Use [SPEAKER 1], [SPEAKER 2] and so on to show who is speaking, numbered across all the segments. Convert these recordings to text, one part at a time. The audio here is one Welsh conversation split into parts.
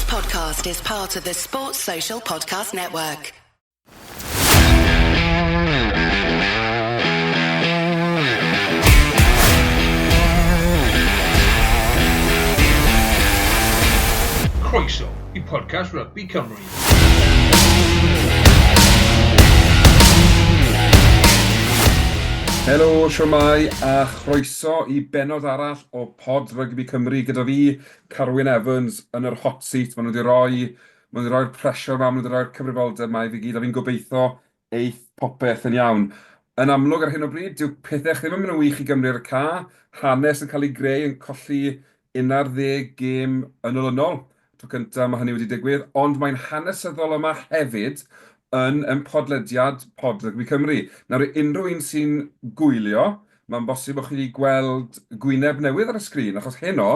[SPEAKER 1] podcast is part of the Sports Social Podcast Network.
[SPEAKER 2] Croeso i podcast Rugby Cymru.
[SPEAKER 3] Helo, siwmai a chroeso i bennod arall o Pod Rygbi Cymru gyda fi, Carwyn Evans, yn yr hot seat. Maen nhw wedi rhoi, maen nhw wedi rhoi'r pressure 'ma, maen nhw wedi rhoi'r cyfrifoldeb 'ma i fi gyd, a fi'n gobeithio eith popeth yn iawn. Yn amlwg ar hyn o bryd, dyw pethau ddim yn mynd yn wych i Gymru ar y ca. Hanes yn cael ei greu yn colli 11 gêm yn olynol. Tro cyntaf mae hynny wedi digwydd, ond mae'n hanesyddol yma hefyd yn yn podlediad Pod Rygbi Cymru. Nawr, i unrhyw un sy'n gwylio, mae'n bosib bod chi wedi gweld gwyneb newydd ar y sgrin, achos heno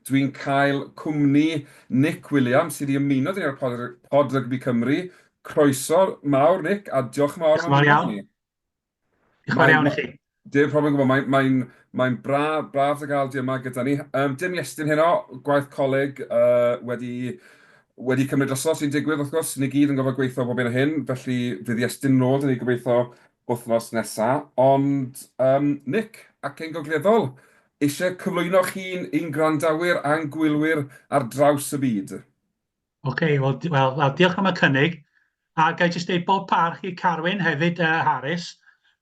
[SPEAKER 3] dwi'n cael cwmni Nick Williams sydd wedi ymuno 'da ni ar Pod, Pod Rygbi Cymru. Croeso mawr, Nick, a diolch yn fawr
[SPEAKER 4] am ymuno â ni. Diolch yn fawr iawn i chi.
[SPEAKER 3] Dim problem gwbl, mae'n mae, mae braf, braf dy gael di yma gyda ni. Um, dim Iestyn heno, gwaith coleg uh, wedi, wedi cymryd drosodd sy'n digwydd wrth gwrs. Ni gyd yn gofod gweithio bob un o hyn, felly fydd Iestyn nôl, dyn ni gobeithio wythnos nesa. Ond um, Nick, ac ein gogleddol, eisiau cyflwyno chi'n ein gwrandawyr a'n gwylwyr ar draws y byd.
[SPEAKER 4] Oce, wel, wel, wel, diolch am y cynnig. A ga i jyst deud bob parch i Carwyn hefyd, uh, Harris,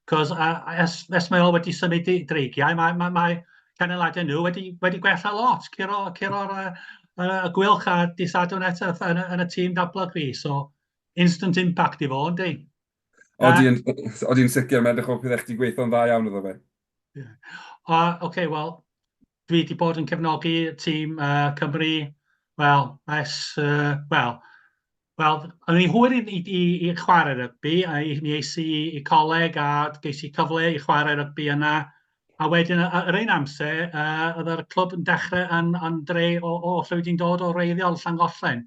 [SPEAKER 4] cos uh, es, es mae o wedi symud i dreigiau, mae, mae, mae canlyniadau nhw wedi, wedi gwella lot, curo, curo'r uh, uh, y gwylch a di Sadwrn eto yn, yn y tîm datblygu, so instant impact i fo, yndi?
[SPEAKER 3] Odi, odi'n sicr, mae'n edrych o pethau chdi gweithio'n dda iawn iddo fe.
[SPEAKER 4] Yeah. Uh, Oce, okay, wel, dwi wedi bod yn cefnogi tîm uh, Cymru, wel, ers, uh, wel, wel, o'n i hwyr i, i, i, i chwarae rygbi, a i, mi eis i, i coleg a geis i cyfle i chwarae rygbi yna. A wedyn, yr un amser, uh, oedd yr clwb yn dechrau yn, yn dre o, o lle wedi'n dod o reiddiol Llangollen.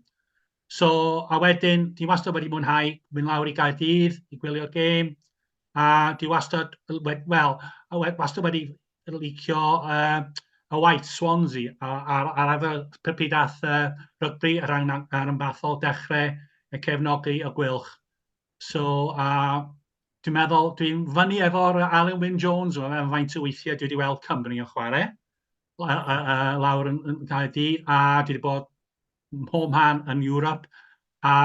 [SPEAKER 4] So, a wedyn, dwi wastad wedi mwynhau mynd lawr i Gaerdydd i gwylio'r gêm, a dwi wastad, wel, wastad wedi licio uh, y White Swansea a, a, a ar y pryd ath uh, rygbi y rhan rhanbarthol dechrau y cefnogi y gwylch. So, uh, dwi'n meddwl, dwi'n fyny efo'r Alan Wyn Jones, mae'n faint o weithiau dwi wedi weld Cymru yn chwarae lawr yn, yn Gaerdydd, a dwi wedi bod mhob man yn Ewrop, a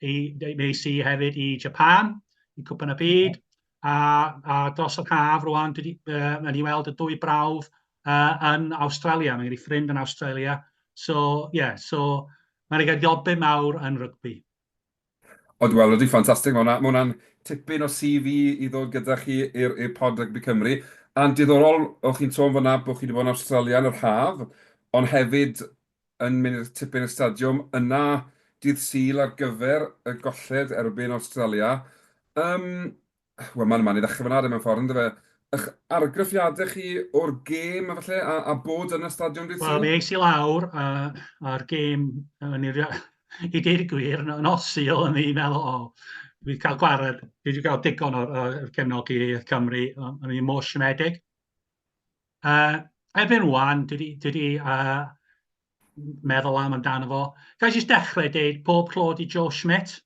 [SPEAKER 4] i, nes i hefyd i Japan, i Cwpan y Byd, a, a dros yr haf rwan, dwi wedi uh, i weld y dwy brawf uh, yn Awstralia, mae gen i ffrind yn Awstralia, so yeah, so mae'n ei gael mawr yn rygbi.
[SPEAKER 3] Ond wel, ydy, ffantastig. Mae hwnna, ma hwnna'n tipyn o CV i ddod gyda chi i'r pod Rygbi Cymru. A'n diddorol, o'ch chi'n sôn fan'na bod chi wedi bod yn Awstralia yn yr haf, ond hefyd yn mynd i'r tipyn y stadiwm yna dydd Sul ar gyfer y golled erbyn Awstralia. Um, Wel, mae'n man i ddechrau fan'na de mewn ffordd, yndyfe? Eich argraffiadau chi o'r gêm a falle, a, a bod yn y stadiwm dydd Sul?
[SPEAKER 4] Wel, mi eis i lawr uh, a'r gêm, yn i, i deud y gwir, nos Sul, yn i'n meddwl, o, dwi wedi cael gwared, dwi wedi cael digon o'r, or cefnogi Cymru, o'n i'n mor siomedig. Uh, erbyn rwan, dwi wedi uh, meddwl am amdano fo. Ga i jyst dechrau deud pob clod i Joe Schmidt.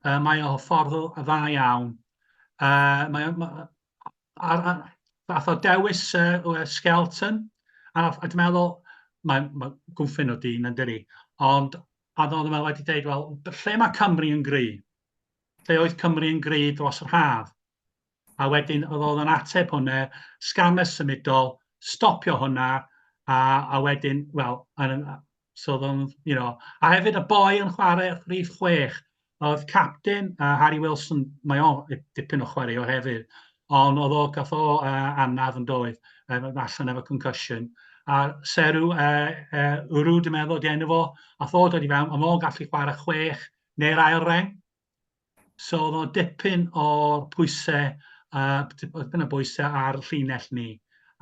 [SPEAKER 4] Uh, mae o ffordd dda iawn. Uh, mae o, ma, ar, ar, fath o dewis uh, Skelton, a, a dwi'n meddwl, mae'n ma gwmffyn o dyn yn dydi, ond a oedd o'n wedi dweud, wel, lle mae Cymru yn gry? Lle oedd Cymru yn gry dros yr haf? A wedyn oedd oedd yn ateb hwnna, sganner symudol, stopio hwnna, a, a wedyn, wel, so oedd o'n, you know, a hefyd y boi yn chwarae rhif 6, oedd captain uh, Harry Wilson, mae o dipyn o chwaraewr hefyd, ond oedd o, gath o uh, anaf yn doedd, uh, allan efo concussion. A Seru, uh, uh, Uru, dwi'n meddwl, di enw fo, a o dod i fewn, ond o'n gallu chwarae chwech neu'r ail reng. So oedd o'n dipyn o'r pwysau, uh, dipyn o bwysau ar llinell ni.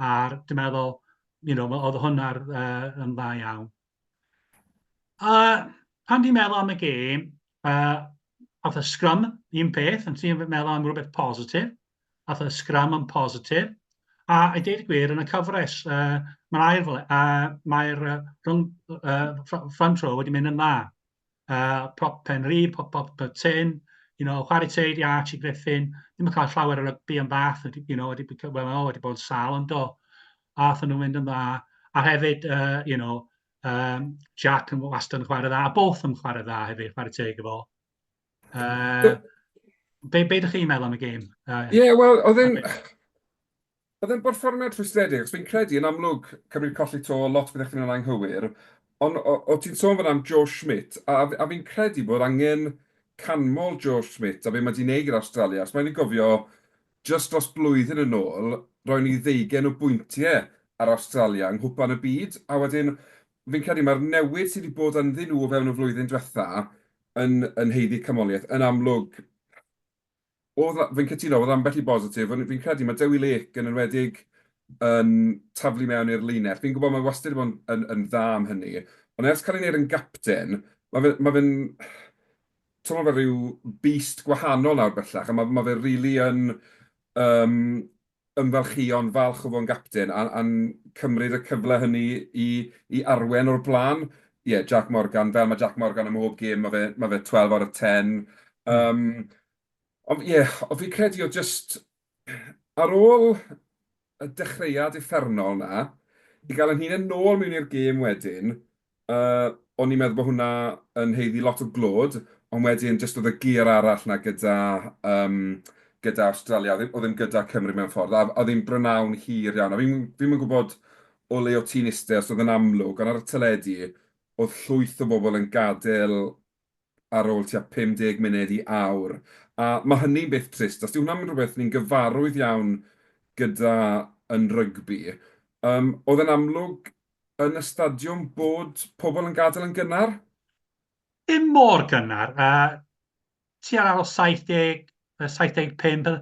[SPEAKER 4] A'r, dwi'n meddwl, you know, oedd hwnna'r uh, yn dda iawn. Uh, pan dwi'n meddwl am y gêm, uh, oedd y scrum un peth, yn ti'n meddwl am rhywbeth positif, oedd y scrum yn positif. A i deud y gwir, yn y cyfres, mae'r ail fle, mae'r rhwng, front row wedi mynd yn dda. Prop pen rhydd, prop, prop tyn, chwarae teg i Archie Griffin, ddim yn cael llawer o rygbi yn fath, wedi, well, oh, wedi bod yn sâl yn do. A aethon nhw'n mynd yn dda. A hefyd, Jack yn wastad yn chwarae dda, a both yn chwarae dda hefyd, chwarae teg efo. Be ydych chi'n meddwl am y gêm?
[SPEAKER 3] Ie, yeah, wel, oedd e'n... Oedd e'n berfformiad rhwystredig, achos fi'n credu, yn amlwg, Cymru'n colli 'to, lot byddech chi'n yn anghywir, ond o ti'n sôn fan'na am Joe Schmidt, a a fi'n credu bod angen canmol Joe Schmidt a be mae 'di wneud gyda Awstralia, achos mae'n i gofio, jyst dros blwyddyn yn ôl, roen ni ddeugain o bwyntiau ar Awstralia yng Nghwpan y Byd, a wedyn fi'n credu mae'r newid sydd wedi bod ynddyn nhw o fewn y flwyddyn diwetha yn yn haeddu canmoliaeth. Yn amlwg, Oedd, fi'n cytuno, oedd ambell i bositif, ond fi'n credu mae Dewi Lake yn enwedig yn taflu mewn i'r linell. Fi'n gwybod mae wastad wedi bod yn, yn, yn dda am hynny, ond ers cael ei wneud yn gapten, mae fe, mae fe'n teimlo fel rhyw beast gwahanol nawr bellach, a mae, mae fe rili yn um, ymfalchïo'n falch o fod yn gapten a, a'n cymryd y cyfle hynny i, i arwen o'r blaen. Ie, yeah, Jack Morgan, fel mae Jack Morgan ym mhob gêm, mae fe, mae fe 12 out of 10. Ond ie, yeah, ond fi'n credu o just ar ôl y dechreuad uffernol 'na, i gael ein hunain nôl mewn i'r gêm wedyn, yy, o'n i'n meddwl bod hwnna yn haeddu lot o glod, ond wedyn jyst oedd y gear arall 'na gyda, yym, gyda Awstralia, oedd ddim gyda Cymru mewn ffordd, a oedd hi'n brynawn hir iawn, a fi'm fi'm yn gwybod o le o't ti'n iste, os oedd yn amlwg, ond ar y teledu, oedd llwyth o bobl yn gadael ar ôl tua 50 munud i awr. A mae hynny'n beth trist, os 'di hwnna'n rhywbeth ni'n gyfarwydd iawn gyda yn rygbi. Oedd e'n amlwg yn y stadiwm bod pobl yn gadael yn gynnar?
[SPEAKER 4] Dim mor gynnar. Tua'r ar ôl 70, 75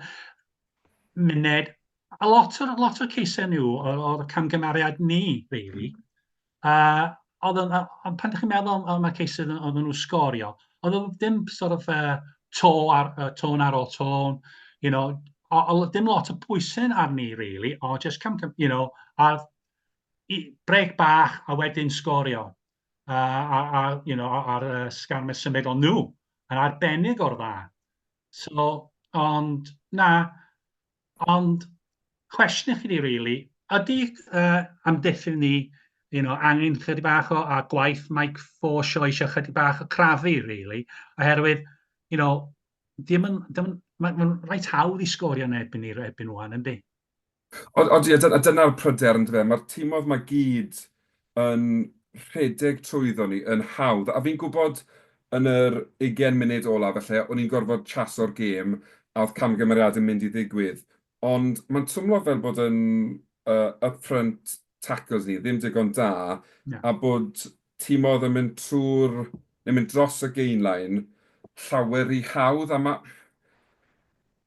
[SPEAKER 4] munud. A lot o'r, lot o'r ceisiau nhw o'r camgymeriad ni, really. Oedd yn, ond pan ydych chi'n meddwl am y ceisiau oedden nhw'n sgorio, oedd o ddim sort of to ar, tôn ar ôl tôn, o, o, dim lot o pwysau arni, really, o just cam, a i, brec bach a wedyn sgorio. A ar y sgarmes symudol nhw, yn arbennig o'r dda. So, ond na, ond cwestiwn i chi really, ydy amddiffyn ni angen chydig bach o, a gwaith Mike Forshaw eisiau chydig bach o crafu, really, oherwydd, dim yn, dim yn, mae'n ma reit hawdd i sgorio yn erbyn ni erbyn rwan, yndi?
[SPEAKER 3] Ond ie, a dyna'r pryder yn dyfe, mae'r timoedd 'ma gyd yn rhedeg trwyddo ni yn hawdd, a fi'n gwybod yn yr ugain munud ola falle, o'n i'n gorfod chaso'r gêm a oedd camgymeriadau'n mynd i ddigwydd, ond mae'n twmlo fel bod yn up-front tackles ni ddim digon da, a bod timoedd yn mynd trwy'r, neu mynd dros y gain line llawer rhy hawdd, a ma'...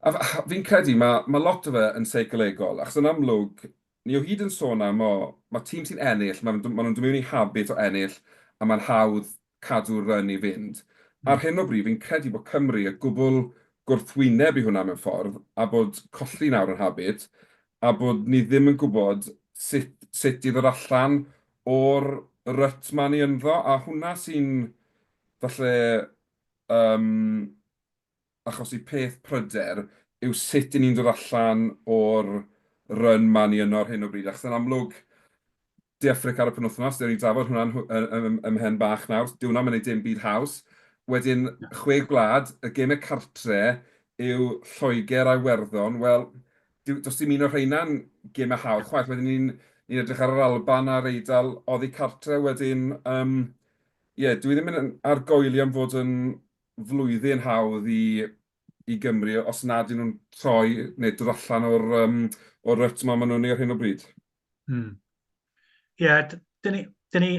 [SPEAKER 3] A fi'n credu mae, ma' lot o fe yn seicolegol, achos yn amlwg, ni o hyd yn sôn am, o, mae tîm sy'n ennill, maen nhw'n dod mewn i habit o ennill, a mae'n hawdd cadw'r run i fynd. Ar hyn o bryd, fi'n credu bod Cymru y gwbl gwrthwyneb i hwnna mewn ffordd, a bod colli nawr yn habit, a bod ni ddim yn gwybod sut, sut i ddod allan o'r rut 'ma ni ynddo, a hwnna sy'n falle achosi peth pryder yw sut 'y ni'n dod allan o'r run 'ma ni yno ar hyn o bryd, achos yn amlwg, De Affrica ar y penwythnos, 'dyn ni'n drafod hwnna'n ymhen bach nawr, dyw hwnna'm yn wneud dim byd haws. Wedyn, Chwe Gwlad, y gemau cartre yw Lloegr a Iwerddon, wel, dyw, does dim un o'r rheina'n gemau hawdd chwaith. Wedyn ni'n ni'n edrych ar yr Alban a'r Eidal oddi cartre wedyn, yym, ie, dwi ddim yn argoeli am fod yn flwyddyn hawdd i i Gymru os nad y'n nhw'n troi neu dod allan o'r um, o'r rut 'ma maen nhw'n ei ar hyn o bryd.
[SPEAKER 4] Ie, yeah, dyn ni, dyn ni,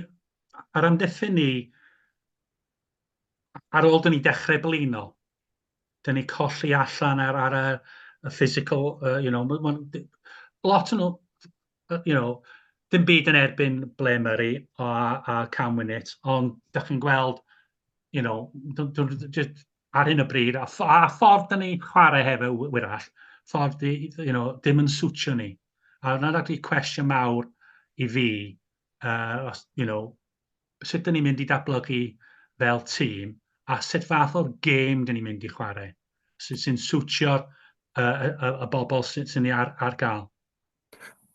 [SPEAKER 4] ar amddiffyn ni, ar ôl dyn ni dechrau blino, dyn ni colli allan ar y physical, ma, ma, lot o'n nhw, dim byd yn erbyn Blair Murray a Cam Winnett, ond da chi'n gweld, just ar hyn o bryd, a ffordd dyn ni chwarae hefo wyrach, ffordd di, dim yn swtio ni. A hwnna'n actually cwestiwn mawr i fi, os, you know, sut dyn ni'n mynd i datblygu fel tîm a sut fath o'r gêm dyn ni'n mynd i chwarae sy'n sy siwtio'r y, y bobl sy'n sy ni ar gael.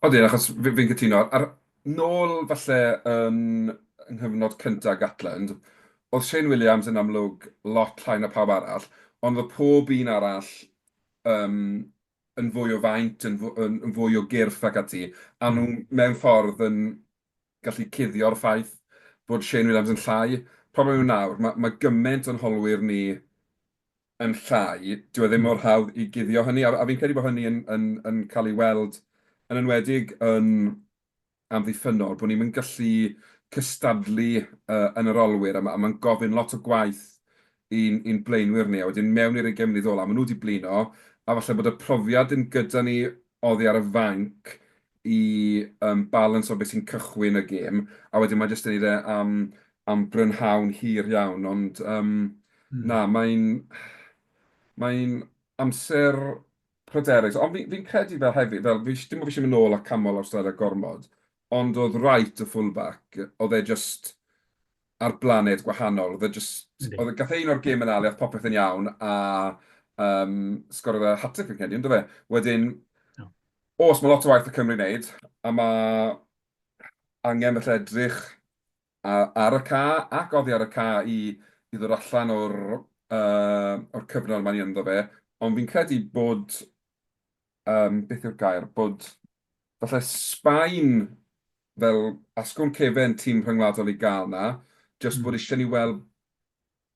[SPEAKER 3] Odyn, achos fi'n fi cytuno. Ar nôl falle yn yng nghyfnod cyntaf Gatland, oedd Shane Williams yn amlwg lot llai na pawb arall, ond oedd pob un arall yn fwy o faint, yn fwy o gyrff ac ati, a nhw mewn ffordd yn gallu cuddio'r ffaith bod Shane Williams yn llai. Problem yw nawr, mae gymaint o'n holwyr ni yn llai, dyw e ddim mor hawdd i guddio hynny, a fi'n credu bod hynny yn cael ei weld yn enwedig yn amddiffynnol, bod ni'm yn gallu cystadlu yn yr olwyr, a mae'n gofyn lot o gwaith i'n blaenwyr ni, a wedyn mewn i'r ugain munud ola, maen nhw 'di blino, a falle bod y profiad ddim gyda ni oddi ar y fainc i balans o beth sy'n cychwyn y gêm, a wedyn mae jyst yn wneud e am brynhawn hir iawn, ond na, mae'n mae'n amser pryderus, ond fi'n credu fel hefyd, fel fi, dim bod fi eisiau mynd nôl a canmol Awstralia gormod, ond oedd Wright y fullback, oedd e just ar blaned gwahanol, oedd e just, oedd e, gath e un o'r gêm yna le oedd popeth yn iawn, a sgoriodd e hat-trick fi'n credu, yndo fe? Wedyn, no. Oes, mae lot o waith y Cymru wneud, a mae angen felly edrych ar y ca ac oddi ar y ca i ddod allan o'r cyfnod ma'n ni ynddo fe. Ond fi'n credu bod, beth yw'r gair, bod falle Sbaen fel asgwrn cefen tîm rhyngwladol i gael 'na, jyst bod eisiau ni weld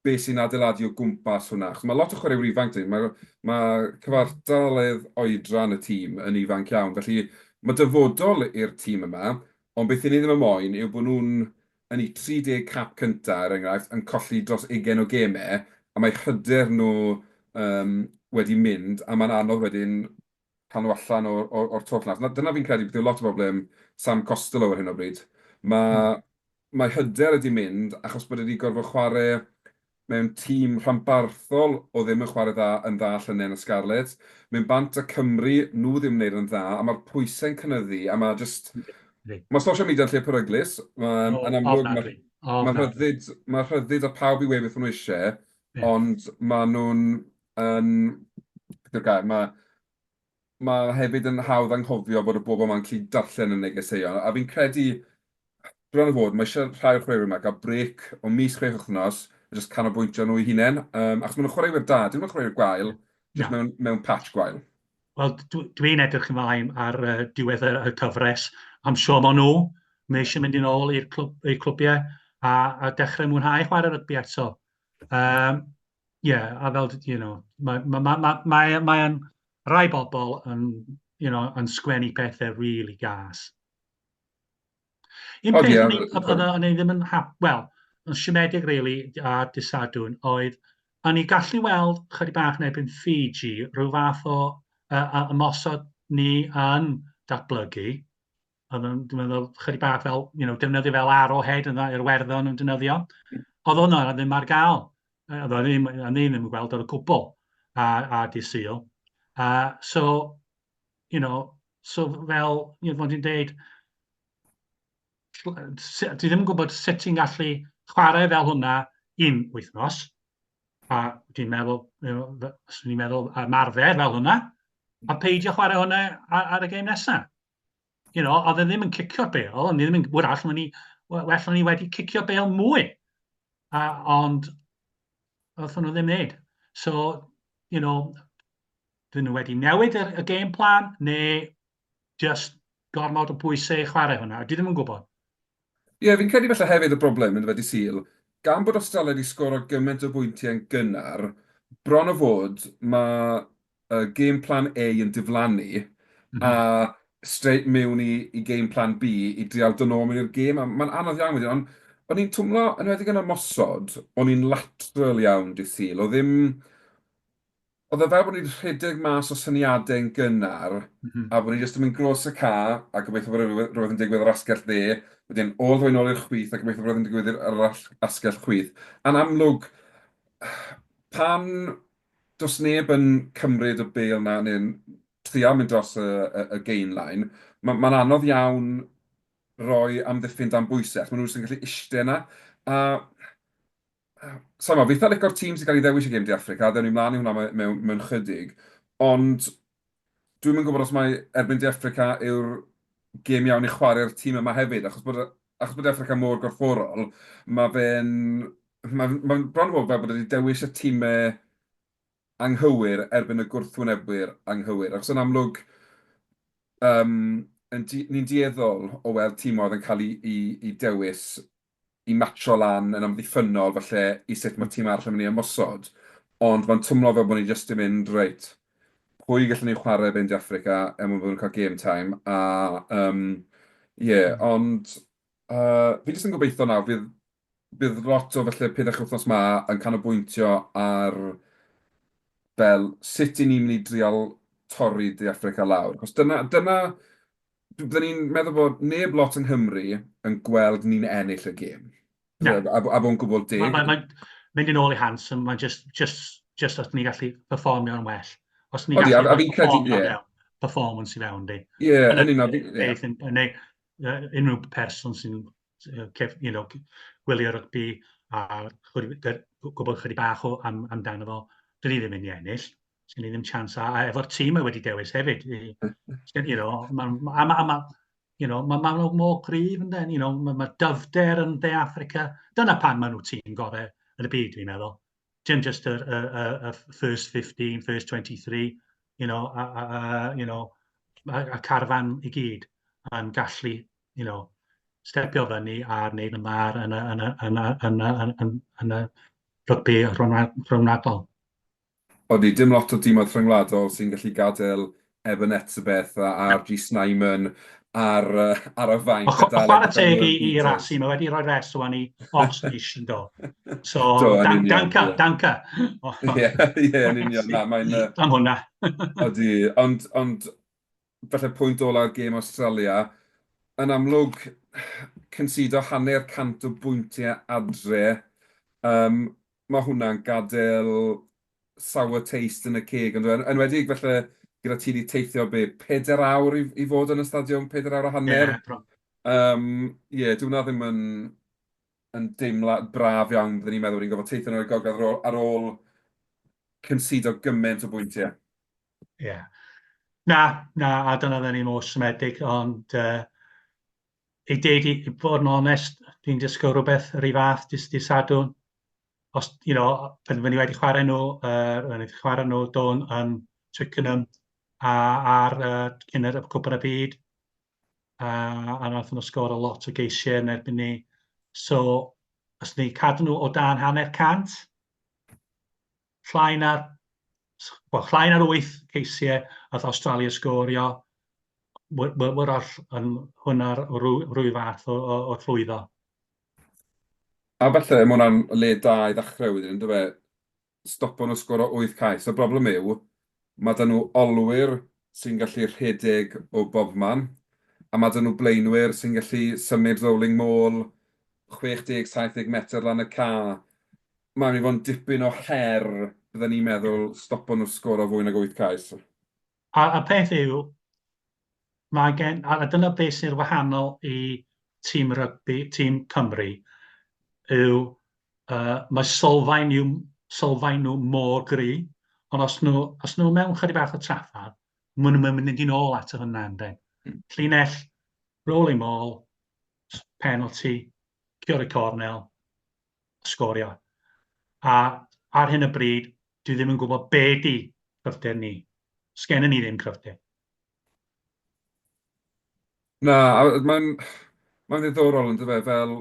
[SPEAKER 3] beth sy'n adeiladu o gwmpas hwnna. Achos mae lot o chwaraewyr ifanc 'da ni, mae cyfartaledd oedran y tîm yn ifanc iawn, felly mae dyfodol i'r tîm yma, ond beth 'y ni ddim yn moyn yw bod nhw'n yn eu 30 cap cynta, er enghraifft, yn colli dros ugain o gemau, a mae hyder nhw wedi mynd, a mae'n anodd wedyn cael nhw allan o'r twll 'na. Dyna fi'n credu beth yw lot o broblem Sam Costelow ar hyn o bryd. Mae hyder wedi mynd achos bod e wedi gorfod chwarae mewn tîm rhanbarthol oedd ddim yn chwarae dda yn dda llynedd yn y Scarlets. Mynd bant â Cymru, nhw ddim yn wneud yn dda, a mae'r pwysau'n cynyddu, a mae jyst... Mae social media yn lle peryglus. Mae, yn amlwg, mae rhyddid a pawb i weud beth maen nhw eisiau, ond maen nhw'n yn... Beth yw'r gair? Mae hefyd yn hawdd anghofio bod y bobl 'ma'n gallu darllen y negeseuon, a fi'n credu, bron a fod, mae eisiau rhai o'r chwaraewyr 'ma gael brêc o mis, 6 wythnos, a jyst canolbwyntio nhw eu hunain, achos maen nhw'n chwaraewyr da, dim yn chwaraewyr gwael, jyst mewn patch gwael.
[SPEAKER 4] Wel, dwi'n edrych ymlaen ar diwedd y cyfres. I'm sure maen nhw, mae eisiau mynd yn ôl i'r clwb, eu clwbiau a dechrau mwynhau chwarae rygbi eto. Yeah, a fel, mae ma, ma, ma, mae, mae rai bobl yn sgwennu pethau really gas. Un peth o'n i ddim yn hap, wel, yn siomedig really ar dydd Sadwrn oedd, o'n i gallu weld chydig bach yn erbyn Fiji, rhyw fath o ymosod ni yn datblygu. Oedd yn, dwi'n meddwl, chydig bach fel, defnyddio fel arrowhead yn dda, Iwerddon yn defnyddio. Oedd hwnna ddim ar gael. Oedd o'n ddim, o'n i ddim yn gweld o'r cwbl a dydd Sul. So, so fel, fod i'n deud, dwi ddim yn gwybod sut ti'n gallu chwarae fel hwnna un wythnos, a dwi'n meddwl, swn i'n meddwl ymarfer fel hwnna, a peidio chwarae hwnna ar y gêm nesaf. Oedd e ddim yn cicio'r bêl, ond ddim yn, wrach, ni, well o'n ni wedi cicio bêl mwy. Ond oedd nhw ddim wneud. So, dyn nhw wedi newid y game plan, neu just gormod o bwysau i chwarae hwnna. Dwi ddim yn gwybod.
[SPEAKER 3] Ie, yeah, fi'n credu falle hefyd y broblem yn dydd Sul, gan bod Australia wedi sgoro gymaint o bwyntiau yn gynnar, bron o fod mae game plan A yn diflannu a straight mewn i game plan B i drial dod nôl mewn i'r gêm. A mae'n anodd iawn wedyn, ond o'n i'n twmlo, yn enwedig yn ymosod, o'n i'n lateral iawn dydd Sul. Oedd ddim... Oedd e fel bod ni wedi rhedeg mas o syniadau yn gynnar a bod ni jyst yn mynd gros y ca a gobeithio bod rhywbeth yn digwydd ar asgell dde, wedyn all the way nôl i'r chwith a gobeithio bod rhywbeth yn digwydd ar yr asgell chwith. A'n amlwg, pan does neb yn cymryd y bêl 'na neu'n... trial mynd dros y, y, y gain line, mae'n ma anodd iawn roi amddiffyn dan bwysau, achos maen nhw jyst yn gallu eistedd yna. A Sa i'n gwybod, fi eitha lico'r tîm sy'n cael ei ddewis i gêm De Affrica, ddewn ni mlaen i hwnna mewn, mewn chydig, ond dwi'm yn gwybod os mai erbyn De Affrica yw'r gêm iawn i chwarae'r tîm yma hefyd, achos bod, achos bod De Affrica mor gorfforol, mae fe'n... Mae'n ma bron o fod fel bod e wedi dewis y timau anghywir erbyn y gwrthwynebwyr anghywir. Achos yn amlwg, um, yn di, ni'n dueddol o weld timoedd yn cael ei, ei, ei dewis i matcho lan yn amddiffynnol falle i sut mae tîm arall yn mynd i ymosod. Ond mae'n twmlo fel bod ni jyst yn mynd, reit, pwy gallwn ni chwarae erbyn De Affrica er mwyn bod nhw'n cael game time? A um, yeah, ond fi jyst yn gobeithio nawr fydd, bydd lot o falle pedair wythnos ma yn canolbwyntio ar fel sut 'y ni'n mynd i drial torri De Affrica lawr. Achos dyna, dyna, byddwn ni'n meddwl bod neb lot yng Nghymru yn gweld ni'n ennill y gêm.
[SPEAKER 4] Na.
[SPEAKER 3] A, a bod yn gwbl deg.
[SPEAKER 4] Mae'n ma, ma, mynd yn ôl i Hanson, mae'n just, just, just os ni'n gallu performio'n well. Os ni'n
[SPEAKER 3] gallu
[SPEAKER 4] a,
[SPEAKER 3] a fi'n credu, ie.
[SPEAKER 4] Performance i fewn, di.
[SPEAKER 3] Ie, yn union.
[SPEAKER 4] Beth, neu unrhyw person sy'n you know, gwylio rygbi a gwybod chydig bach o am, amdano fo, dyn ni ddim yn mynd i ennill. Sgen i ddim chance. A, a efo'r tîm mae wedi dewis hefyd. Sgen, you know, ma, ma, ma, ma, you know, ma, ma nhw mor gryf yn you know, mae ma dyfder yn De Africa. Dyna pan maen nhw tîm gorau yn y byd, dwi'n meddwl. Dim just y, y, y, y first 15, first 23, you know, a, a, a, you know, a, a carfan i gyd yn gallu, you know, stepio fyny a wneud yn dda yn y, yn y, yn y, yn y, yn y, yn y rygbi rhyngwladol.
[SPEAKER 3] Odi, dim lot o dimoedd rhyngwladol sy'n gallu gadael Eben Etzebeth a RG Snyman ar, ar y fainc.
[SPEAKER 4] A chwarae teg i, i Rassie, mae wedi rhoi rest o'n i Ox yn do. So, do, dan, danka, danka.
[SPEAKER 3] Ie, ie, yn union. Na, mae'n...
[SPEAKER 4] Am hwnna.
[SPEAKER 3] Odi, ond, ond falle pwynt ola'r gêm Australia, yn amlwg, concedo hanner cant o bwyntiau adre, um, mae hwnna'n gadael sour taste yn y ceg, ond yn enwedig falle gyda ti wedi teithio be, 4 awr i fod yn y stadiwm, 4 awr a hanner?
[SPEAKER 4] Ie, bron.
[SPEAKER 3] Ie, dyw hwnna ddim yn, yn deimlad braf iawn, byddwn ni'n meddwl ni'n gorfod teithio nôl i gogledd ar ôl concedo gymaint o bwyntiau.
[SPEAKER 4] Ie. Yeah. Na, na, a dyna dden ni'n mor siomedig, ond i deud i fod yn onest, dwi'n disgwyl rhywbeth yr un fath dydd Sadwrn. Os, you know, pan ni wedi chwarae nhw, wedi chwarae nhw do'n yn Twickenham a ar cyn yr Cwpan y Byd, a nath nhw sgoro lot o geisiau yn erbyn ni. So, os ni cadw nhw o dan hanner cant, llai na'r, well, llai na'r wyth ceisiau nath Australia sgorio, wrach yn hwnna'r rwy fath o llwyddo.
[SPEAKER 3] A falle mae hwnna'n le da i ddechrau wedyn, yndyfe? Stopo nhw sgoro wyth cais. Y broblem yw, mae 'da nhw olwyr sy'n gallu rhedeg o bobman, a mae 'da nhw blaenwyr sy'n gallu symud rolling maul 60-70 metr lan y ca. Mae'n mynd i fod yn dipyn o her, bydden ni'n meddwl, stopo nhw sgoro fwy nag wyth cais.
[SPEAKER 4] A peth yw, mae gen, a dyna beth sy'n wahanol i tîm rygbi, tîm Cymru, yw mae sylfaen nhw mor gry, ond os nhw mewn chydig bach o trafferth, maen nhw'n mynd i nôl at hwnna, ynddo. Llinell, rolling maul, penalty, cio'r cornel, sgorio. A ar hyn o bryd, dwi ddim yn gwybod be di cryfder ni. Sgennon ni ddim cryfder.
[SPEAKER 3] Na, a mae'n mae'n ddiddorol yn dyfe, fel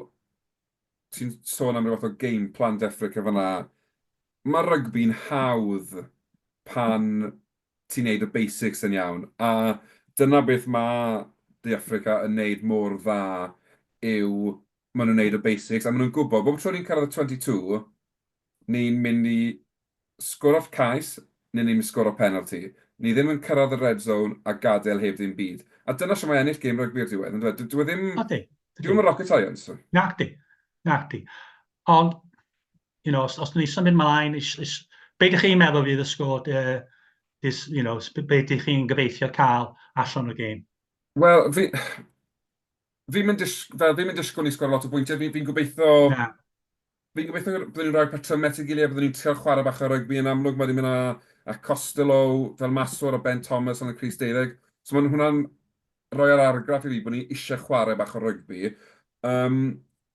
[SPEAKER 3] ti'n sôn am ryw fath o game plan De Affrica fan'na. Mae rygbi'n hawdd pan ti'n neud y basics yn iawn, a dyna beth mae De Affrica yn neud mor dda yw maen nhw'n neud y basics, a maen nhw'n gwybod, bob tro ni'n cyrraedd y 22, ni'n mynd i sgoro'r cais, neu ni'n mynd i sgoro penalty. Ni ddim yn cyrraedd y red zone a gadael heb ddim byd. A dyna sut mae ennill gêm rygbi o'r diwedd, yndyfe? Dyw e ddim...
[SPEAKER 4] Odi.
[SPEAKER 3] Dyw e'm yn rocket science.
[SPEAKER 4] Nacdi, nacdi. Ond, you know, os ni symud mlaen, be ydych chi'n meddwl fydd y sgôr? Dis, you know, be dych chi'n gobeithio cael allan o'r gêm?
[SPEAKER 3] Wel, fi... Fi'n mynd dis fel, fi'n mynd disgwyl ni sgoro lot o bwyntiau. Fi'n fi gobeithio...
[SPEAKER 4] Na.
[SPEAKER 3] Fi'n gobeithio byddwn ni'n rhoi patrymau at ei gilydd, byddwn ni'n trial chwarae bach o rygbi yn amlwg. Mae wedi mynd â, â Costelow fel maswr a Ben Thomas yn y crys deuddeg. So mae hwnna'n rhoi yr argraff i fi bod ni eisiau chwarae bach o rygbi. Um,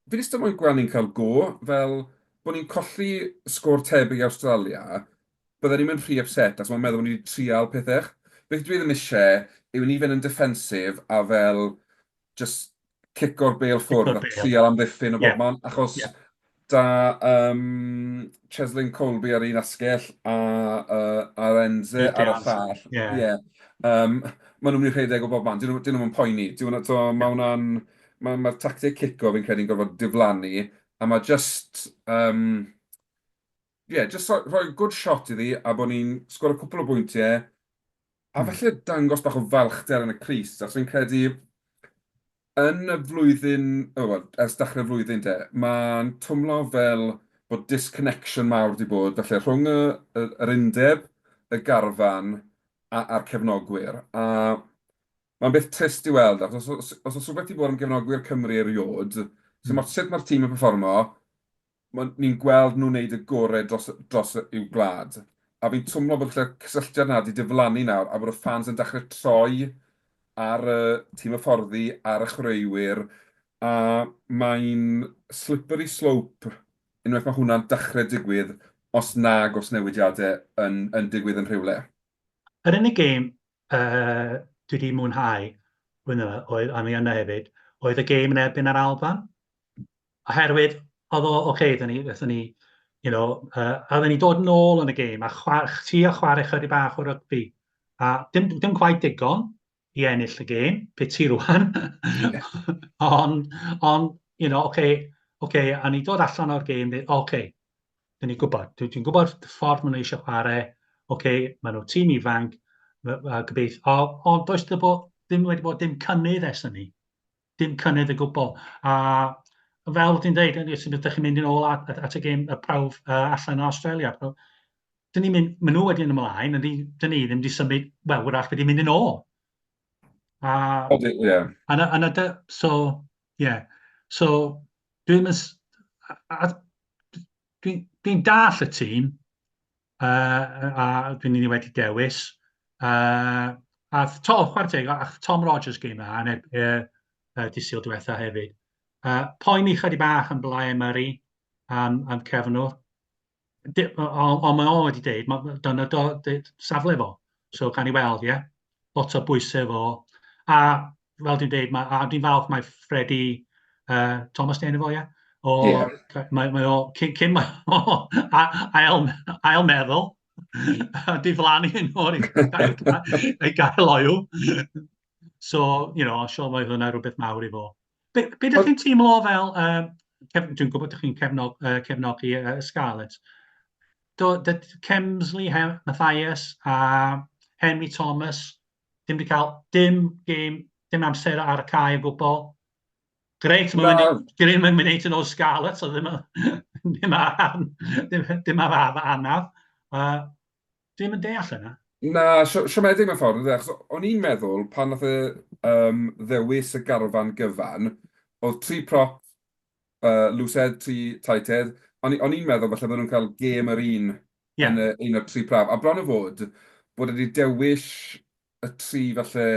[SPEAKER 3] fi jyst yn moyn gweld ni'n cael go, fel bod ni'n colli sgôr tebyg i Awstralia, bydden ni'n mynd rhy upset achos mae'n meddwl bod ni wedi trial pethau. Beth dwi ddim eisiau yw ni fynd yn defensive a fel just cico'r bêl ffwrdd a trial amddiffyn o bob man, achos da um, Cheslin Colby ar un asgell a uh, Arenze ar y llall.
[SPEAKER 4] Yeah.
[SPEAKER 3] Yeah. Um, maen nhw'n mynd i rhedeg o bob man, dyn nhw'n nhw poeni. Dyn nhw, to, mae hwnna'n... Mae'r ma tactig cico fi'n credu'n gorfod diflannu, a mae just... Um, yeah, just rhoi good shot iddi a bod ni'n sgoro cwpl o bwyntiau, a falle dangos bach o falchder yn y crys, achos fi'n credu yn y flwyddyn, oh, well, ers dechrau'r flwyddyn te, mae'n twmlo fel bod disconnection mawr wedi bod, falle rhwng y, y, yr undeb, y garfan a, a'r cefnogwyr. A mae'n beth trist i weld, achos os, os, os oes rhywbeth wedi bod am gefnogwyr Cymru erioed, mm. sut mae'r tîm yn performo, ma' ni'n gweld nhw'n wneud y gorau dros dros i'w gwlad. A fi'n twmlo bod falle cysylltiad 'na 'di diflannu nawr a bod y fans yn dechrau troi ar y tîm hyfforddi, ar y chwaraewyr, a mae'n slippery slope unwaith mae hwnna'n dechrau digwydd os nag oes newidiadau yn yn digwydd yn rhywle.
[SPEAKER 4] Yr unig gêm uh, dwi wedi mwynhau blwyddyn yma, oedd, a mi yna hefyd, oedd y gêm yn erbyn yr Alban. Oherwydd, oedd o, oce, okay, dyn ni, dyn ni, you know, uh, a dyn ni dod nôl yn y gêm, a chwar, ti a chwarae chydig bach o rygbi. A dim, dim quite digon i ennill y gêm, piti rwan. Ond, on, you know, oce, okay, okay, a ni dod allan o'r gêm, oce, okay, dyn ni'n gwybod, dwi'n dwi gwybod y ffordd maen nhw eisiau chwarae, oce, okay, maen nhw tîm ifanc, a gobeithio, ond does ddim wedi bod dim cynnydd ers hynny. Dim cynnydd o gwbl. A fel ti'n dweud, ydych chi'n mynd yn ôl at, at, at y gêm, y prawf uh, allan yn Australia. Dyn ni'n mynd, maen nhw wedi yn ymlaen, a dyn ni ddim wedi symud, wel, wrach wedi mynd yn ôl. A,
[SPEAKER 3] Ie. Yeah.
[SPEAKER 4] A, a, a, so, yeah. So, dwi'n mynd, dwi'n dwi dall y tîm, uh, a dwi'n ni wedi dewis. Uh, a to, chwarae teg, a Tom Rogers game yna, yn uh, uh, disil diwetha hefyd. Uh, poeni chydig bach am Blair Murray, am, am cefnwr. Ond mae o wedi deud, ma, dyna do, de, safle fo. So, gan i weld, ie. Yeah? Lot o bwysau fo. A fel dwi'n deud, ma, a dwi'n falch mae Freddie uh, Thomas di enw fo, ie? O, yeah. mae, mae o, cyn, cyn mae o, ail, ail meddwl, diflannu yn o'r i gael, i gael oiw. So, you know, sure mae hwnna rhywbeth mawr i fo. Be, be ydych chi'n teimlo fel, um, dwi'n gwybod ydych chi'n cefnog, uh, cefnogi uh, Scarlets, do, do, Kemsley, Mathias a Henry Thomas, Dim wedi cael dim gêm, dim amser ar y cae o gwbl. Grêt, mae'n mynd, grêt, mae'n mynd yn ôl Scarlets, so ddim, ddim ar, ddim, ddim ar ar anaf. Uh, ddim yn deall yna.
[SPEAKER 3] Na, siomedig mewn ffordd, achos o'n i'n meddwl pan nath e um, ddewis y garfan gyfan, oedd tri prop, uh, loose head, tri tight head, o'n i'n meddwl falle bydden nhw'n cael gêm yr un
[SPEAKER 4] yeah.
[SPEAKER 3] yn y, un o'r tri prawf. A bron o fod, bod wedi dewis y tri falle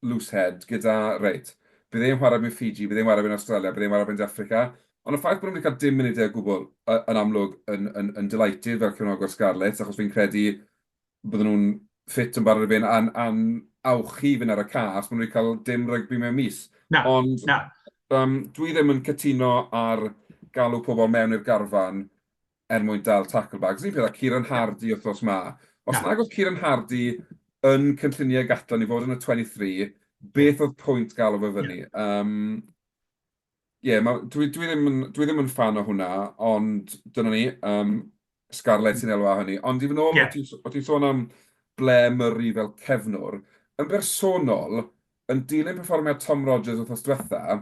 [SPEAKER 3] loose head gyda, reit, bydd e'n chwarae mewn Fiji, bydd e'n chwarae mewn Australia, bydd e'n chwarae mewn De Affrica. Ond y ffaith bod nhw wedi cael dim munudau o gwbl yn amlwg yn, yn, yn delighted fel cefnogwr Scarlets, achos fi'n credu bydden nhw'n ffit yn barod i fynd a'n, a'n awchu i fynd ar y ca, os maen nhw wedi cael dim rygbi mewn mis.
[SPEAKER 4] Na,
[SPEAKER 3] Ond
[SPEAKER 4] na.
[SPEAKER 3] Um, dwi ddim yn cytuno ar galw pobl mewn i'r garfan er mwyn dal tackle bags. Un peth â Kieran Hardy wythnos 'ma. Os
[SPEAKER 4] Na.
[SPEAKER 3] nag oedd Kieran Hardy yn cynlluniau Gatland i fod yn y 23, beth oedd pwynt galw fe fyny? Yym, ie, ma' dwi dwi ddim yn dwi ddim yn ffan o hwnna, ond dyna ni. Um, Scarlett sy'n elwa o hynny. Ond i fod yn ôl,
[SPEAKER 4] Ie.
[SPEAKER 3] o't ti'n o't ti'n sôn am Blair Murray fel cefnwr. Yn bersonol, yn dilyn perfformiad Tom Rogers wythnos diwetha,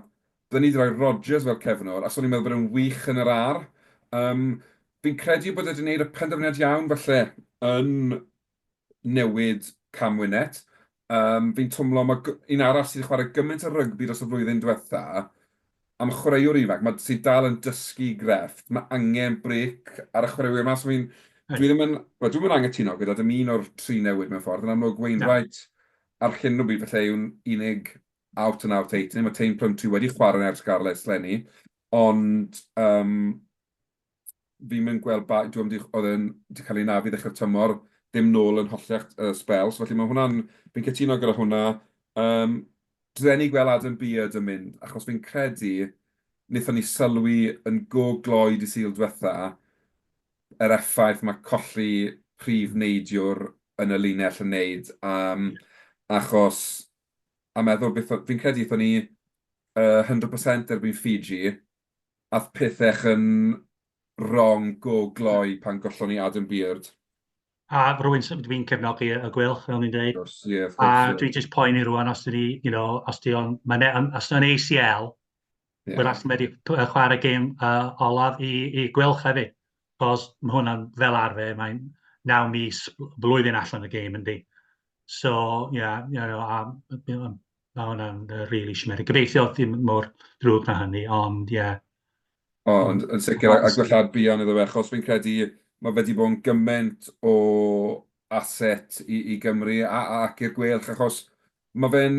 [SPEAKER 3] Bydden ni 'di rhoi Rodgers fel cefnwr, achos o'n i'n meddwl bod e'n wych yn yr ar. Yym, fi'n credu bod e 'di wneud y penderfyniad iawn falle yn newid Cam Winnett. Yym, fi'n twmlo, ma' un arall sydd wedi chwarae gymaint o rygbi dros y flwyddyn diwetha, am chwaraewr ifanc, ma' sydd dal yn dysgu grefft, ma' angen brêc ar y chwaraewyr 'ma, so fi'n... Dwi ddim yn... Wel, dwi'm yn anghytuno gyda dim un o'r tri newid mewn ffordd. Yn amlwg, Wainwright ar hyn o bryd falle yw'n unig out and out eight. Mae Taine Plumtree wedi chwarae yn Air Scarlets leni, ond yym, fi'm yn gweld bai... Dwi'm 'di... Oedd e'n 'di cael ei anafu ddechrau'r tymor, ddim nôl yn holliach sbel, so felly mae hwnna'n... Fi'n cytuno gyda hwnna. Yym, drueni gweld Adam Beard yn mynd, achos fi'n credu wnaethon ni sylwi yn go gloi dydd Sul diwetha yr effaith mae colli prif neidiwr yn y linell yn wneud, yym, achos a meddwl beth o-... Fi'n credu aethon ni 100% erbyn Fiji, aeth pethau yn wrong go gloi pan gollon ni Adam Beard.
[SPEAKER 4] A rwy'n dwi'n cefnogi y Gweilch, fel ni'n dweud.
[SPEAKER 3] Of course, yeah, of course,
[SPEAKER 4] a yeah. Dwi'n just poeni rwan os dyn ni, you know, os di o'n, mae'n, os o'n ACL, yeah. Wrach mae wedi chwarae gêm olaf i Gweilch hefyd. Cos mae hwnna'n fel arfer, mae'n 9 mis, blwyddyn allan y gêm yndi. So, yeah, you know, a, mae hwnna'n really siomedig. Gobeithio ddim mor drwg na hynny, ond ie. Yeah.
[SPEAKER 3] O, yn, yn sicr, a gwellhad buan iddo fe, achos fi'n credu mae fe wedi bod yn gymaint o asset i Gymru ac i'r Gweilch, achos mae fe'n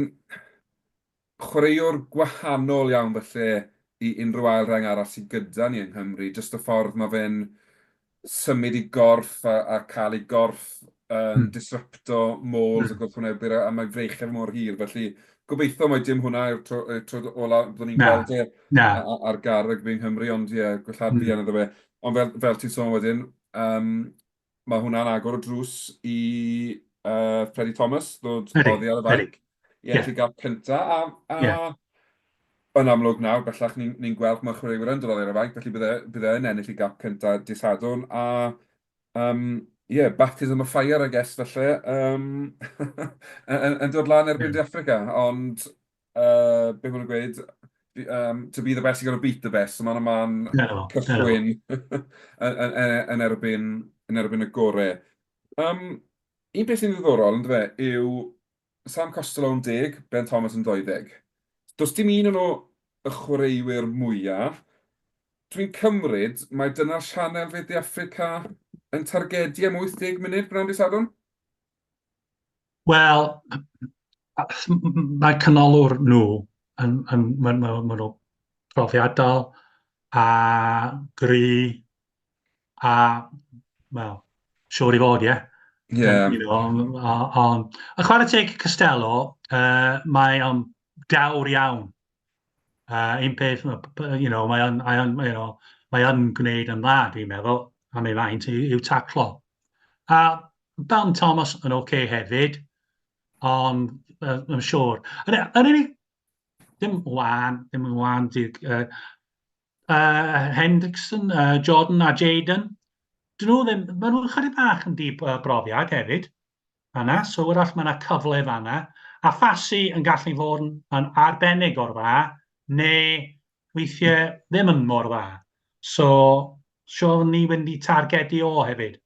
[SPEAKER 3] chwaraewr gwahanol iawn falle i unrhyw ail reng arall sydd gyda ni yng Nghymru. Jyst y ffordd mae fe'n symud ei gorff a cael ei gorff yn disrupto mauls y gwrthwynebwyr a mae freichiau fe mor hir. Felly gobeithio mai dim hwnna yw'r tro, y tro ola byddwn ni'n gweld e ar gar rygbi yng Nghymru, ond ie, gwellhad buan iddo fe. Ond fel ti'n sôn wedyn, mae hwnna'n agor y drws i Freddie Thomas ddod oddi ar y fainc i ennill ei gap cynta, a a yn amlwg nawr bellach ni'n ni'n gweld mae'r chwaraewyr yn dod oddi ar y fainc, felly bydd e bydd e yn ennill ei gap cynta dydd Sadwrn, a yym ie, baptism of fire I guess falle yym yn yn dod lan erbyn De Affrica, ond yy be maen nhw'n gweud, um, to be the best, you've got to beat the best. So mae'n man cychwyn yn erbyn y gorau. Un peth sy'n ddiddorol, yndyfe, yw Sam Costelow yn 10, Ben Thomas yn 20. Does dim un o'n nhw y chwaraewyr mwyaf. Dwi'n cymryd mai dyna'r sianel fydd De Affrica yn targedu am 80 munud brynhawn dydd Sadwrn?
[SPEAKER 4] Wel, mae canolwr nhw yn, yn, maen ma, ma nhw profiadol a gry a, wel, siŵr i fod, ie.
[SPEAKER 3] Yeah.
[SPEAKER 4] You know, ond, a chwarae teg Costelow, mae o'n dawr iawn. Un peth, you know, mae o'n, mae o'n, you know, mae o'n gwneud yn dda, dwi'n meddwl, am ei faint i'w taclo. A Ben Thomas yn oce okay hefyd, ond yn siŵr. Yn yn unig, dim wan, dim yn wan, di, Hendrickson, Jordan a Jaden, dyn nhw ddim, maen nhw'n chydig bach yn di brofiad hefyd, fanna, so wrach mae yna cyfle fanna. A Fassi yn gallu fod yn, yn arbennig o'r dda, neu weithiau ddim yn mor dda. So, siŵr ni mynd i targedu o hefyd.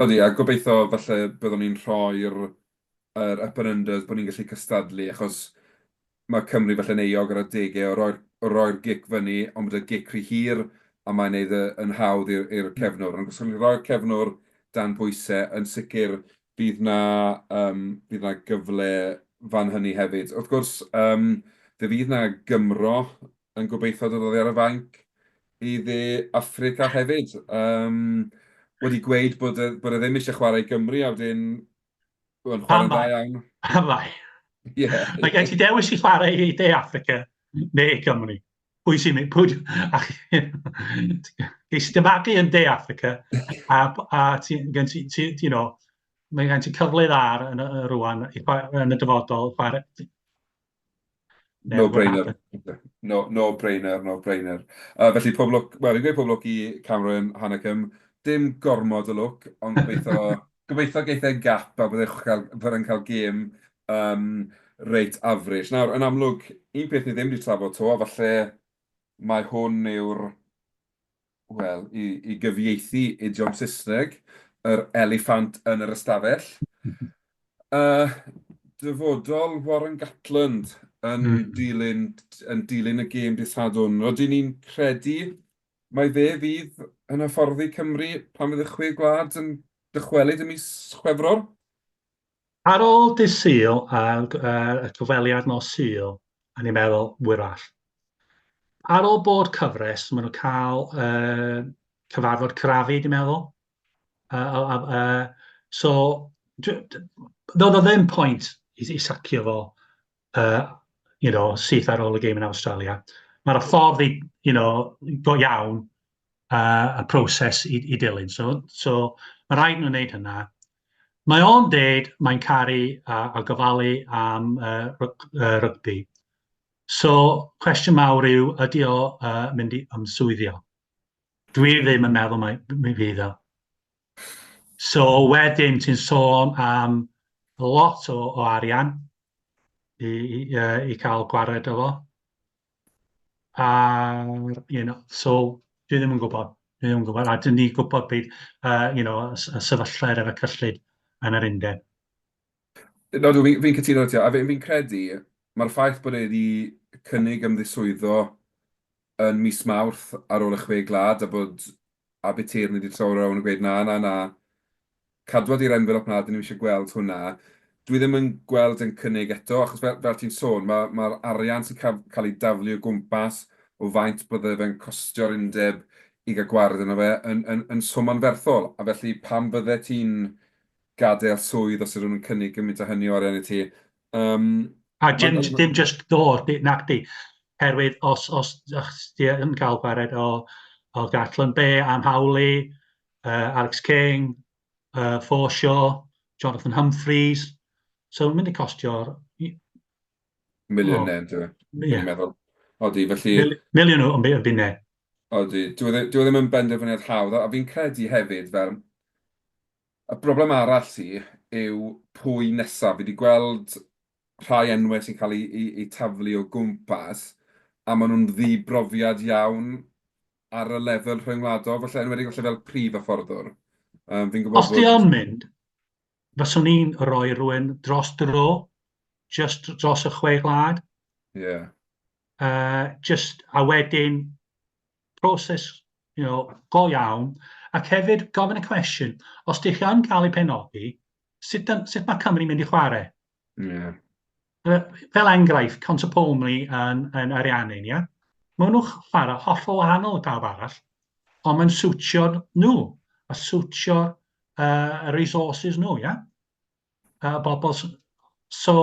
[SPEAKER 3] Ydy, a gobeithio falle byddwn ni'n rhoi'r yr up and unders, bod ni'n gallu cystadlu, achos mae Cymru falle'n euog ar adegau o roi'r o roi'r gic fyny, ond bod y gic rhy hir, a mae'n wneud e yn hawdd i'r i'r cefnwr. Ond os ni'n rhoi'r cefnwr dan bwysau, yn sicr bydd 'na yym bydd 'na gyfle fan hynny hefyd. Wrth gwrs, yym fe fydd 'na Gymro yn gobeithio dod oddi ar y fainc i Dde Affrica hefyd. Yym, wedi gweud bod e, bod e ddim eisiau chwarae i Gymru, a wedyn yn chwarae'n dda iawn.
[SPEAKER 4] Pam mai?
[SPEAKER 3] Ie.
[SPEAKER 4] Mae gen ti dewis i chwarae i De Affrica neu Gymru. Pwy sy'n mynd? Pwy... Ges i dy magu yn De Affrica, a, a ti, gen ti, ti, you know, mae gen ti cyfle dda yn y, rwan, yn y dyfodol, chwarae,
[SPEAKER 3] No brainer. No, no brainer, no brainer. Felly pob lwc, wel fi'n gweud pob lwc i Cameron Hanekom. Dim gormod o lwc, ond gobeithio, gobeithio geith e gap a bydd e'n cael, bydd e'n cael gêm um, reit average. Nawr, yn amlwg, un peth ni ddim wedi trafod 'to, a falle mai hwn yw'r wel, i gyfieithu idiom Saesneg, yr eliffant yn yr ystafell. Dyfodol Warren Gatland yn dilyn, yn dilyn y gêm dydd Sadwrn. Rydyn ni'n credu mai fe fydd yn hyfforddi Cymru pan fydd y Chwe Gwlad yn dychwelyd ym mis Chwefror?
[SPEAKER 4] Ar ôl dydd Sul a'r y cyfweliad nos Sul, o'n i'n meddwl, wyrach. Ar ôl bod cyfres, maen nhw'n cael uh, cyfarfod crafu, dwi'n meddwl. So, doedd o ddim pwynt i, i sacio fo, uh, you know, syth ar ôl y gêm yn Awstralia. Mae'r ffordd i, you know, go iawn uh, y proses i, i dilyn. So, so mae rhaid nhw'n wneud hynna. Mae o'n deud mae'n caru a, a gofalu am uh, rygbi. So, cwestiwn mawr yw, ydy o uh, mynd i ymswyddio? Dwi ddim yn meddwl mai mi fydd o. So wedyn ti'n sôn am lot o, o arian i, i, i cael gwared o fo. A, you know, so dwi ddim yn gwybod. Dwi ddim yn gwybod. A dyn ni gwybod beth, you know, y sefyllfa efo cyllid yn yr undeb.
[SPEAKER 3] No, fi'n fi cytuno ti. A fi'n fi credu, mae'r ffaith bod e wedi cynnig ymddiswyddo yn mis Mawrth ar ôl y Chwe Gwlad a bod Abitiern wedi troi rownd a gweud na, na, na, cadwa di'r envelope 'na, dan ni'm eisiau gweld hwnna. Dwi ddim yn gweld e'n cynnig eto, achos fel fel ti'n sôn, ma' ma'r arian sy'n caf- cael ei daflu o gwmpas o faint bydde fe'n costio'r undeb i gael gwared arno fe yn yn yn swm anferthol. A felly pam bydde ti'n gadael swydd os ydyn nhw'n cynnig gymaint o hynny o arian i ti? Yym...
[SPEAKER 4] A dim, dim just dod, nacdi, herwydd os, os, os ti yn cael gwared o, o Gatland, be am Howley, Alex King, Forshaw, Jonathan Humphreys, so mae'n mynd i costio'r...
[SPEAKER 3] Miliynau, ynddo fe? Ie. meddwl. Odi, felly...
[SPEAKER 4] Miliwn o bunnau.
[SPEAKER 3] Odi, dyw e ddim yn benderfyniad hawdd, a fi'n credu hefyd fel... Y broblem arall sy yw pwy nesaf. Fi 'di gweld rhai enwau sy'n cael eu eu eu taflu o gwmpas, a maen nhw'n ddibrofiad iawn ar y lefel rhyngwladol, falle, yn enwedig falle fel prif hyfforddwr. Yym, fi'n gwybod
[SPEAKER 4] Os di o'n mynd, faswn i'n rhoi rhywun dros dro, just dros y chwe gwlad.
[SPEAKER 3] Ie. Yeah.
[SPEAKER 4] Just, a wedyn, proses you know, go iawn, ac hefyd gofyn y cwestiwn, os dych chi yn cael ei penodi, sut, sut mae Cymru'n mynd i chwarae?
[SPEAKER 3] Yeah.
[SPEAKER 4] Fel enghraifft, Constantine yn, yn Ariannin, ia? Maen nhw'n chwarae hollol wahanol i pawb arall, ond mae'n siwtio nhw, a siwtio resources nhw, ia? Bobl, so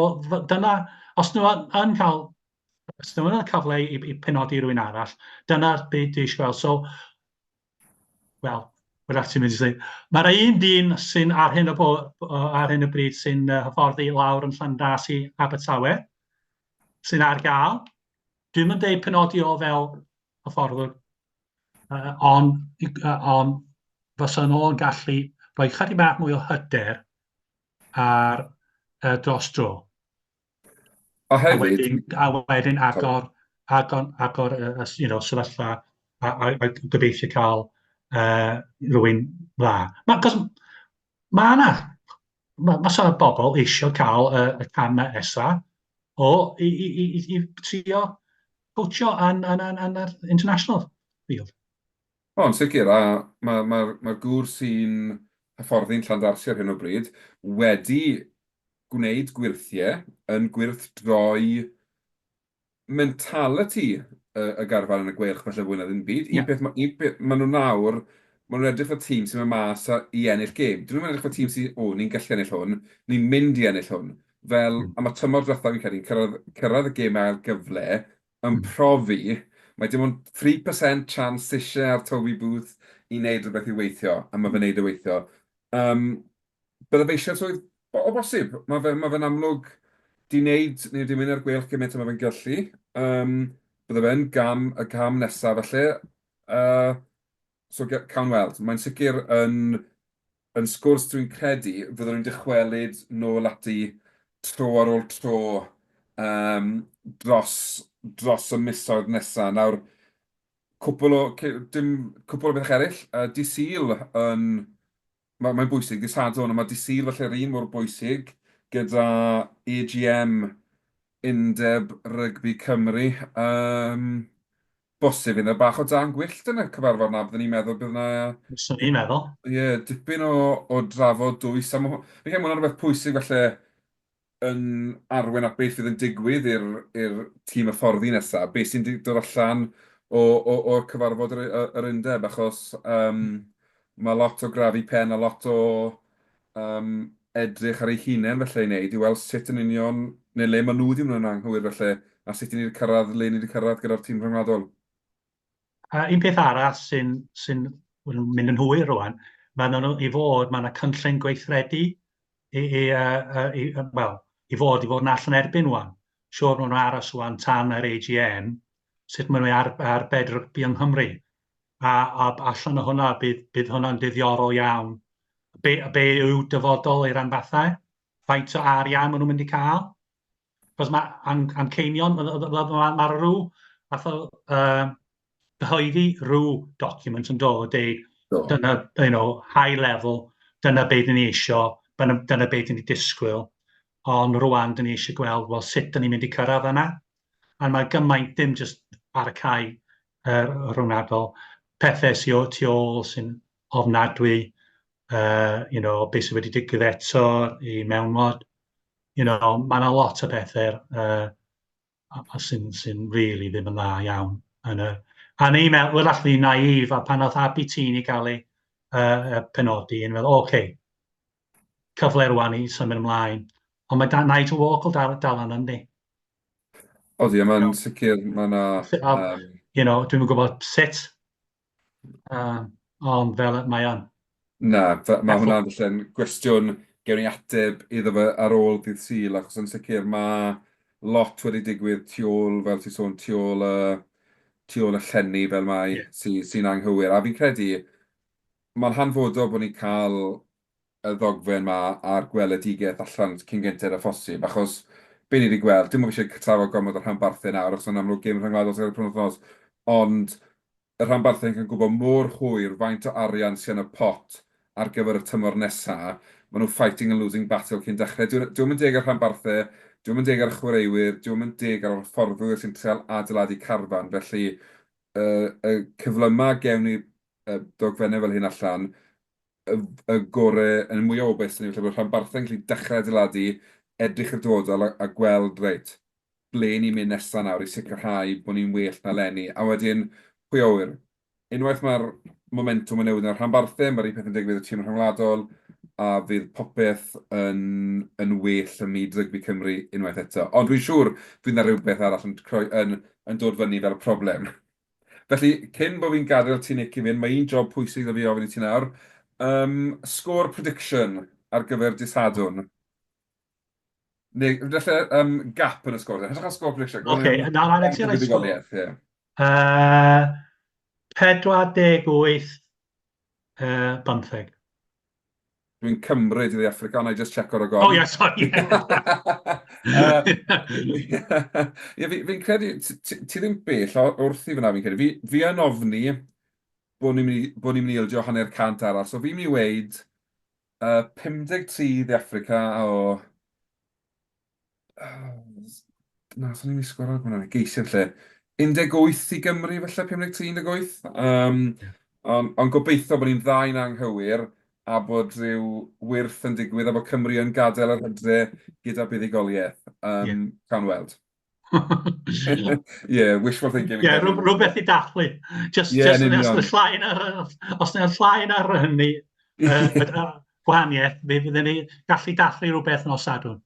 [SPEAKER 4] dyna, os nhw yn cael os nhw yn cyfle i, i penodi rhywun arall, dyna'r beth dwi eisiau gweld. So, wel, wrach ti'n mynd i ddweud. Mae'r un dyn sy'n ar hyn o, bo, ar hyn o bryd sy'n hyfforddi lawr yn Llandasi, Abertawe, sy'n ar gael. Dwi'n mynd dweud penodi o fel hyfforddwr, ond on, fysa nhw'n gallu rhoi chydig bach mwy o hyder ar dros dro.
[SPEAKER 3] A hefyd... A wedyn,
[SPEAKER 4] a wedyn agor, agor, agor y, you know, sefyllfa a, a, a gobeithio cael rhywun dda. Ma, cos ma yna, mae ma sôn bobl eisiau cael y, y cam nesa o i, i, i, i, i trio coachio yn, yn, yn, yn yr international field.
[SPEAKER 3] O, yn sicr, a mae'r ma, ma, ma gŵr sy'n hyfforddi'n Llandarsi ar hyn o bryd wedi gwneud gwyrthiau yn gwrthdroi mentality y, y garfan yn y Gweilch falle fwy na ddim byd. Un peth, ma, un peth, maen nhw nawr, maen nhw'n edrych fel tîm sy'n mynd mas a, i ennill gêm. Dyn nhw'n edrych fel tîm sy'n, o, ni'n gallu ennill hwn, ni'n mynd i ennill hwn. Fel, a mae tymor diwethaf fi'n credu, cyrraedd, cyrraedd y gêm ail gyfle, yn profi, mae dim ond 3% chance eisiau ar Toby Booth i wneud rhywbeth i weithio, a mae fe'n wneud e weithio. Um, Bydde fe eisiau swydd? O bosib. Mae fe, ma fe'n amlwg 'di wneud, neu 'di mynd ar gweilch gymaint â mae fe'n gallu. Um, bydde fe'n gam, y cam nesaf felly. So cawn weld. Mae'n sicr yn, yn sgwrs dwi'n credu fyddwn ni'n dychwelyd nôl ati tro ar ôl tro um, dros, dros y misoedd nesaf. Nawr, cwpl o, dim, cwpl o bethau eraill. Dydd Sul yn Mae'n mae bwysig, dydd Sadwrn, ond mae dydd Sul falle'r un mor bwysig gyda AGM Undeb Rygbi Cymru. Um, bosib fydd 'na bach o dân gwyllt yn y cyfarfod 'na, byddwn i'n meddwl bydd 'na...
[SPEAKER 4] Fyswn i'n meddwl.
[SPEAKER 3] Ie, yeah, dipyn o, o drafod dwys. A ma' fi'n credu ma' hwnna'n rhywbeth pwysig falle yn arwain at beth fydd yn digwydd i'r i'r tîm hyfforddi nesaf, beth sy'n dod allan o, o, o'r cyfarfod yr, yr undeb, achos um, mae lot o grafu pen a lot o um, edrych ar eu hunain felly i wneud, i weld sut yn union, neu le maen nhw wedi mynd yn anghywir felly, a sut i ni wedi cyrraedd le ni wedi cyrraedd gyda'r tîm rhyngwladol.
[SPEAKER 4] A un peth arall sy'n sy mynd yn hwyr rwan, mae nhw i fod, mae yna cynllun gweithredu i, i, uh, i, well, i fod, i fod yn allan erbyn rwan. Siwr maen nhw'n aros rwan tan yr AGM, sut maen nhw'n ar, arbed rygbi yng Nghymru. A, a allan o hwnna, bydd, bydd hwnna'n ddiddorol iawn. Be, be yw dyfodol i'r rhanbarthau? Faint o arian maen nhw'n mynd i cael? Cos mae am, amceinion, mae ma, ma, ma rhyw fath o uh, gyhoeddi rhyw document yn dod, deud, do. dyna, you know, high level, dyna beth dyn ni eisio, dyna, dyna beth dyn ni disgwyl, ond rwan dyn ni eisiau gweld, wel, sut dyn ni'n mynd i cyrraedd yna. A mae gymaint dim just ar y cae uh, rhwngwladol, pethau sy'n o tu ôl sy'n ofnadwy, uh, you know, beth sydd wedi digwydd eto i mewnwad, you know, mae yna lot o bethau uh, a sy'n sy really ddim yn dda iawn. Yn y, a ni'n meddwl, wel allan ni'n naif, a pan oedd Abi Tîn i gael ei uh, penodi, yn meddwl, oce, okay, cyfle rwan i symud ymlaen. Ond mae Nigel Walker dal, dal yna, yndi?
[SPEAKER 3] Odi, mae'n sicr, mae yna...
[SPEAKER 4] Um... You know, dwi'n gwybod sut, Uh, ond fel mae o'n.
[SPEAKER 3] Na, mae hwnna'n felly'n gwestiwn gewn ni ateb iddo fe ar ôl dydd Sul, achos yn sicr mae lot wedi digwydd tu ôl, fel ti'n sôn, tu ôl y, tu ôl y llenni fel mae, yeah. sy'n sy anghywir. A fi'n credu, mae'n hanfodol bod ni'n cael y ddogfen 'ma a'r gweledigaeth allan cyn gynted â phosib, achos be ni 'di gweld, dim bod fi eisiau trafod gormod o'r rhanbarthau nawr, achos yn amlwg gêm rhyngwladol sydd ar y penwythnos, ond y rhanbarthau yn cael gwybod mor hwyr faint o arian sy yn y pot ar gyfer y tymor nesa, maen nhw fighting a losing battle cyn dechrau. Dyw dyw e'm yn deg ar rhanbarthau, dyw e'm yn deg ar y chwaraewyr, dyw e'm yn deg ar yr hyfforddwyr sy'n trial adeiladu carfan, felly y y cyflyma gewn ni y dogfennau fel hyn allan, y y gore, yn y mwya o obaith 'swn i, falle bod rhanbarthau'n gallu dechrau adeiladu, edrych i'r dyfodol a a gweld, reit, ble ni'n mynd nesa nawr i sicrhau bod ni'n well na 'leni. A wedyn, pwy a ŵyr, unwaith mae'r momentwm yn newid yn y rhanbarthau, mae'r un peth yn digwydd i'r tîm rhyngwladol, a fydd popeth yn yn well ym myd rygbi Cymru unwaith eto. Ond dwi'n siŵr fydd 'na rywbeth arall yn creu yn yn dod fyny fel problem. Felly, cyn bod fi'n gadael ti Nick i fynd, mae un job pwysig 'da fi ofyn i ti nawr. Um, score prediction ar gyfer dydd Sadwrn. Neu, falle um, gap yn y sgôr. Hytrach na score prediction.
[SPEAKER 4] Oce, okay, na, na, na, ti'n rhoi sgôr.
[SPEAKER 3] Yeah.
[SPEAKER 4] Uh, 48, uh, 15.
[SPEAKER 3] Dwi'n cymryd i dde Affrica, na i just check o'r agor.
[SPEAKER 4] Oh, yeah, sorry.
[SPEAKER 3] Ie, fi'n fi credu, ti ddim bell wrth i fyna fi'n credu. Fi, fi yn ofni bod ni'n mynd, bod ni'n mynd i ildio hanner cant arall. So fi'n mynd i weud 53 i dde Affrica o... Na, swn i'n mynd i sgoro hwnna, geisio lle. 18 i Gymru falle, 53, 18. Um, yeah. Ond on gobeithio bod ni'n ddau'n anghywir a bod rhyw wyrth yn digwydd a bod Cymru yn gadael yr hydre gyda buddugoliaeth. Um, yeah. Cawn weld. yeah, wishful thinking.
[SPEAKER 4] Yeah, rhywbeth i dathlu. Just, yeah, just os llai ar, os yna llai ar hynny, uh, gwahaniaeth, fe fydden ni gallu dathlu rhywbeth nos Sadwrn.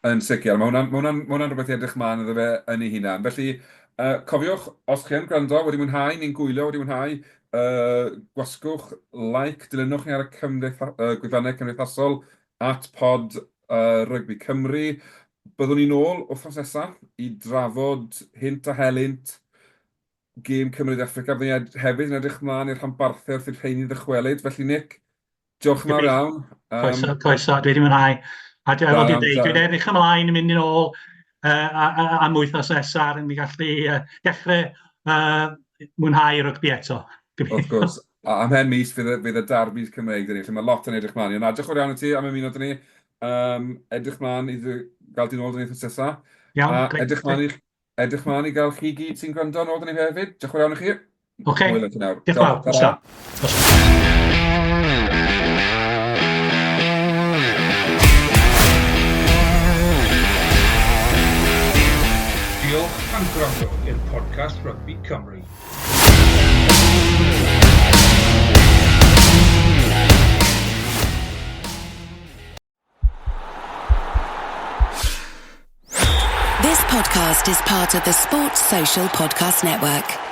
[SPEAKER 3] Yn sicr, mae hwnna'n ma hwnna, ma hwnna rhywbeth i edrych mlaen iddo fe yn ei hunan. Felly, uh, cofiwch, os chi yn gwrando, wedi mwynhau, ni'n gwylio wedi mwynhau, uh, gwasgwch like, dilynwch ni ar y cymdeitha, uh, gwefannau cymdeithasol, at pod uh, Rygbi Cymru. Byddwn ni'n ôl wythnos nesaf i drafod hynt a helynt gêm Cymru De Affrica. Byddwn ni hefyd yn edrych mlaen i'r rhanbarthau wrth i'r rheini ddychwelyd. Felly, Nick, diolch yn fawr iawn.
[SPEAKER 4] Croeso, croeso, dwi wedi mwynhau. A dwi, fel dwi'n dweud, dwi'n edrych ymlaen i mynd yn ôl uh, am wythnos nesaf, yn gallu uh, dechrau uh, mwynhau rygbi eto.
[SPEAKER 3] Wrth gwrs. A ymhen mis fydd y, fydd y darbis Cymreig 'da ni, felly mae lot yn edrych mlaen i. Ond na, diolch yn fawr iawn i ti am ymuno 'da ni. Um, edrych mlaen i gael di nôl 'da ni wythnos nesa.
[SPEAKER 4] Iawn,
[SPEAKER 3] A
[SPEAKER 4] grêt.
[SPEAKER 3] edrych mlaen i, edrych mlaen i gael chi gyd sy'n gwrando nôl 'da ni hefyd. Diolch yn fawr iawn i chi.
[SPEAKER 4] Oce,
[SPEAKER 3] Hwyl i ti nawr.
[SPEAKER 4] diolch yn fawr.
[SPEAKER 3] Ta-ra.
[SPEAKER 4] Nos da.
[SPEAKER 2] Diolch am gwrando i'r podcast Rygbi Cymru.
[SPEAKER 1] This podcast is part of the Sports Social Podcast Network.